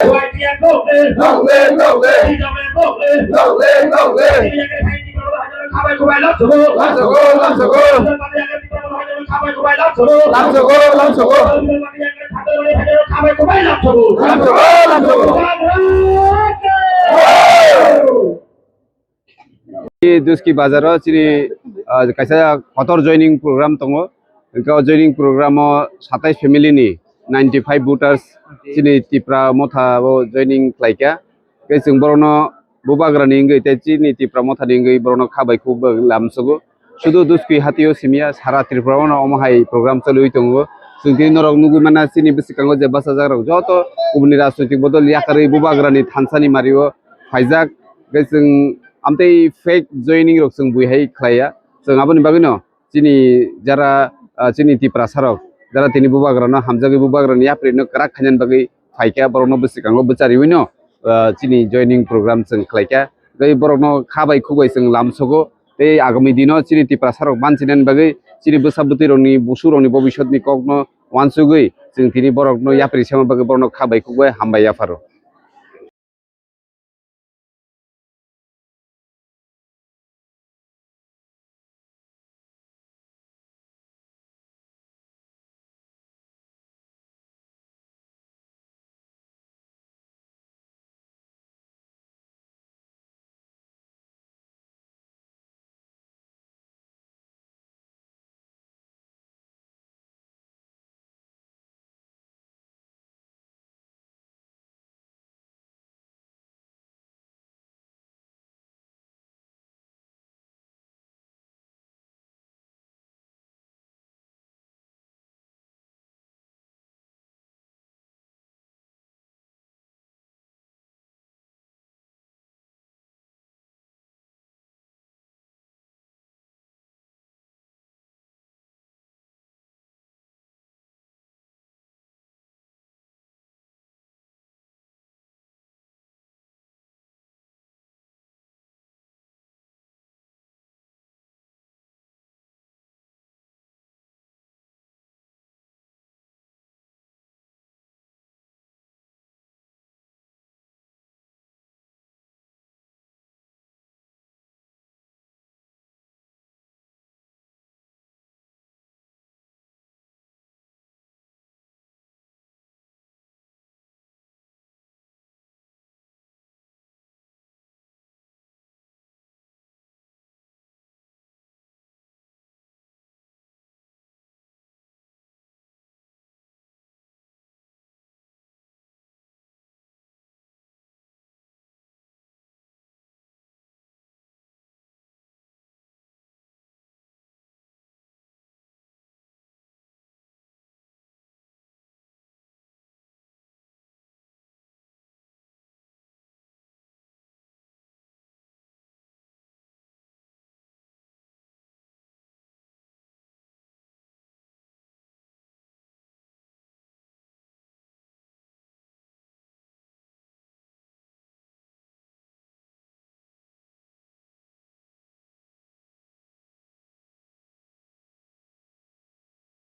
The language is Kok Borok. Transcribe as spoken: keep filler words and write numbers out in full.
Long live, long live. Long live, long live. Long live, long live. Lamsogo, lamsogo. Lamsogo, lamsogo. Lamsogo, lamsogo. Duski bazaro chini, ah, kaisa kotor joining program tongo. Hwnkhe o joining program o satais family ni ninety five voters chini Tipra Motha o joining khlaikha. Hwnkhe chwng borokno bubagrani wngwi tei chini Tipra Mothani wngwi borokno kha bai khuk bai lamsogo. Sudu Duski hatio simiya sara Tripura o omo hai program choliwi tongo. Chwng tini norok nugwi mana chini bwskango je bachajak rok joto kubuni rajnoitik bodol yakarwi bubagrani thansani mario phaijak. Hwnkhe chwng amtwi fake joining rok chwng buihai khlaiya. Chwng aboni bagwino chini jara, ah, chini Tiprasa rok jara tini bubagrano hamjagwi bubagrani yaprino kwrak khainani bagwi phaikha, borokno bwskango bwchariwino, ah, chini joining program chwng khlaikha. Tei borokno kha bai khuk bai chwng lamsogo. Tei agami dino chini Tiprasa rok banchinani bagwi chini bwsa bwtwi rokni busu rokni bobisotni kokno wansugwi chwng tini borokno yapri sema bagwi borokno kha bai khuk bai hambai yapharo.